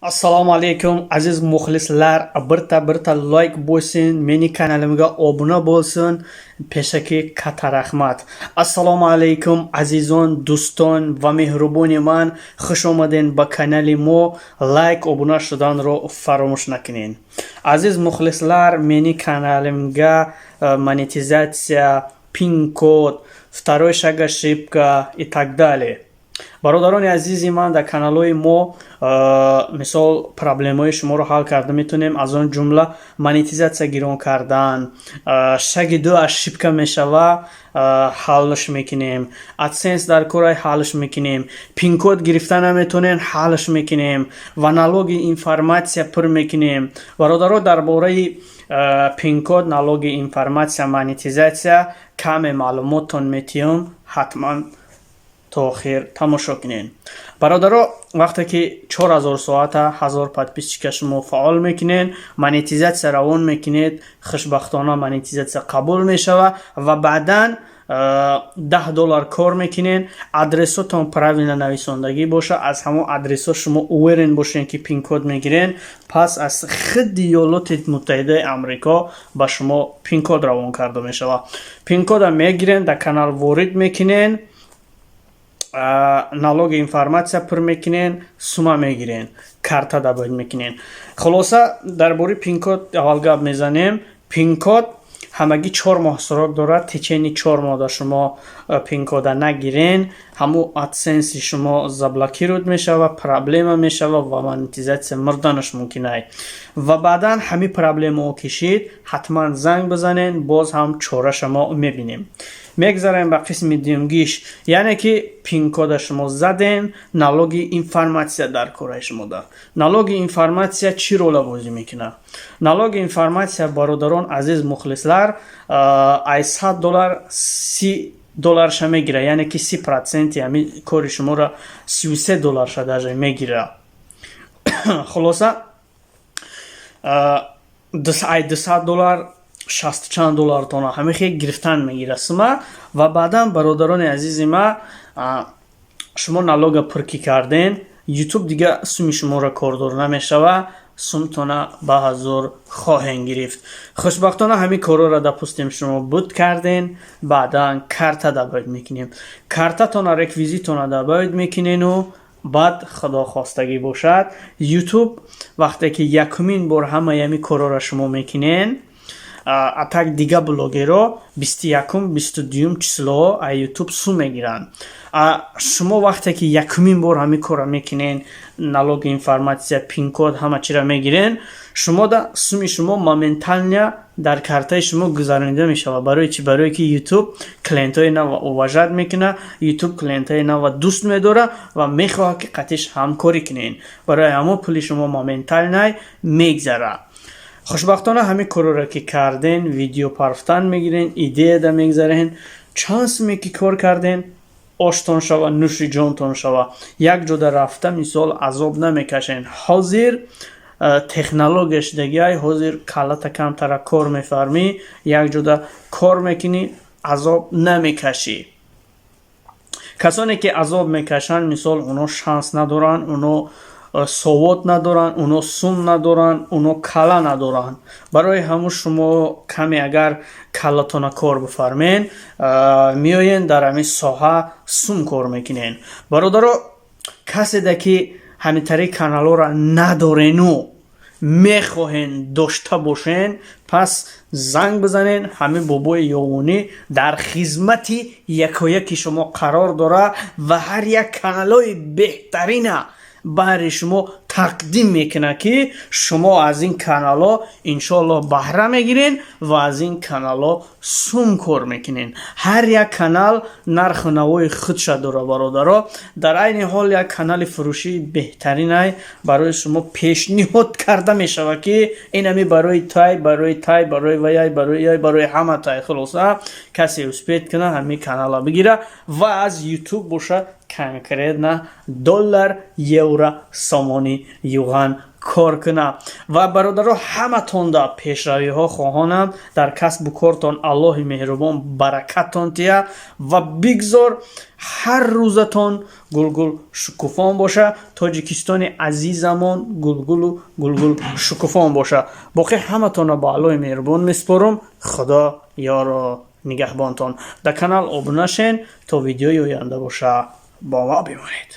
Assalomu alaykum, aziz muxlislar. Birta birta layk bo'lsin, meni kanalimga obuna bo'lsin. Peshaki katta rahmat. Assalomu alaykum, azizon, do'ston va mehriboni man. Xush omadin ба канали мо. Лайк, обуна шуданро фаромӯш накунед. Aziz muxlislar, meni kanalimga монетизация, пин-код, второй шаг ошибка и так далее. Бародарони азизи ман, дар каналҳои мо мисол проблемаҳои шуморо ҳал карда метавонем, аз он ҷумла монетизатсия гирон кардан, шаги ду ошибка мешава, ҳаллш мекунем, AdSense дар корай, ҳаллш мекунем, пин-код гирифта наметавонем, ҳаллш мекунем ва налоги информатсия пур мекунем. Бародаро, дар бораи пин-код, налоги информатсия, монетизатсия каме маълумоттон метиҳам, ҳатман то охир тамошо кунед. Бародаро, вақте ки 4000 соата, 1000 подписчика шумо фаъол мекунед, монетизатсия равон мекунед, хушбахтона монетизатсия қабул мешава ва баъдан 10 доллар кор мекунед. Адресотон правильно нависондагӣ боша, аз ҳамон адресҳо шумо уверен бошед, ки пин-код мегирен, пас аз худди Иёлоти Муттаҳидаи Амрико ба шумо пин-код равон карда мешавад. Пин-кода мегирен, дар канал ворид мекунен, налоги информатсия пур мекунен, сума мегирен, карта добавить мекунен. Хулоса, дар бораи пин-код аввал гап мезанем. Пин-код ҳамагӣ 4 моҳ срок дорад. Течение 4 моҳ да шумо пин-кода нагирен, ҳамун AdSense и шумо заблокировать мешава, проблема мешава ва монетизатсия мурданаш мумкин ай. Ва баъдан ҳамин проблемао кишид, ҳатман занг бизанен, боз ҳам чораша мо мебинем. Мегзарем ба қисми дуюмгиш, яъне ки пин-кода шумо задем, налоги информатсия дар кораи шумо. Да налоги информатсия чӣ рола бозӣ мекунад? Налоги информатсия, бародарон, азиз мухлислар, ай 100 доллар 30 долларша мегира, яъне ки 30 проценти ҳами кори шуморо, 33 долларша даже мегира. Хулоса, ай 200 доллар шасту чанд доллартона ҳамихе гирифтан мегира сума. Ва баъдан, бародарони азизи ма, шумо налога пур ки карден, Ютуб дига суми шуморо кордор намешава, сумтона ба ҳазор хоҳем гирифт. Хушбахтона, ҳамин корҳоро, допустим, шумо буд карден, баъдан карта добавить мекунем. Картатона, реквизитона добавить мекунену баъд, худохостагӣ бошад, Ютуб вақте ки якумин бор ҳамаи ҳамин корҳоро шумо мекунен, а так дига блогеро 21-ум, 22-юм число а Ютуб сум мегиранд. Шумо вақте ки якумин бор ҳамин корро мекунен, налоги информатсия, пин-код, ҳама чиро мегирен, шумо да суми шумо моментально дар картаи шумо гузаронида мешавад. Барои чӣ? Барое ки Ютуб клиентҳои нава уважать мекунад, Ютуб клиентҳои нава дӯст медорад ва мехоҳад, ки қатиш ҳамкорӣ кунен. Барои ҳамон пули шумо моментально мегзарад. Хушбахтона, ҳамин корҳоро ки карден, видео парфтан мегирен, идеяда мегзарен, чанд суме ки кор карден, оштон шава, нӯши ҷонтон шава, як ҷода рафта, мисол, азоб намекашен. Ҳозир технология шудагиай, ҳозир каллата камтара кор мефармӣ, як ҷода кор мекунӣ, азоб намекашӣ. Касоне ки азоб мекашанд, мисол, оно шанс надоранд, оно совод надоранд, оно сум надоранд, оно кала надоранд. Барои ҳамун шумо каме агар каллатона кор бифармен, меоен, дар ҳамин соҳа сум кор мекунен. Бародаро, каседа ки ҳаминтари каналҳоро надорену мехоҳен дошта бошен, пас занг бизанен. Ҳамин бобои ёвонӣ дар хизмати якояки шумо қарор дорад ва ҳар як каналҳои беҳтарина баҳри шумо тақдим мекунад, ки шумо аз ин каналҳо иншоалло баҳра мегирен ва аз ин каналҳо сум кор мекунен. Ҳар як канал нарху навои худша дора. Бародаро, дар айни ҳол як канали фурӯшии беҳтаринай барои шумо пешниҳод карда мешавад, ки инами барои тай, барои тай, барои ваяй, барои яй, барои ҳама тай. Хулоса, касе успеть кунад, ҳамин канала бигира ва аз Ютуб боша. Конкретно доллар, евро, сомонӣ, юан кор кунам. Ва бародаро, ҳаматонда пешравиҳо хоҳонам дар касбу кортон. Аллоҳи меҳрубон баракаттон тия ва бигзор ҳар рӯзатон гулгул шукуфон боша. Тоҷикистони азизамон гулгулу гулгул шукуфон боша. Боқӣ ҳаматонро ба Аллоҳи меҳрубон месупорам. Худо ёро нигаҳбонтон. Дар канал обуна шен, то видеои оянда боша, бо мо бимонед.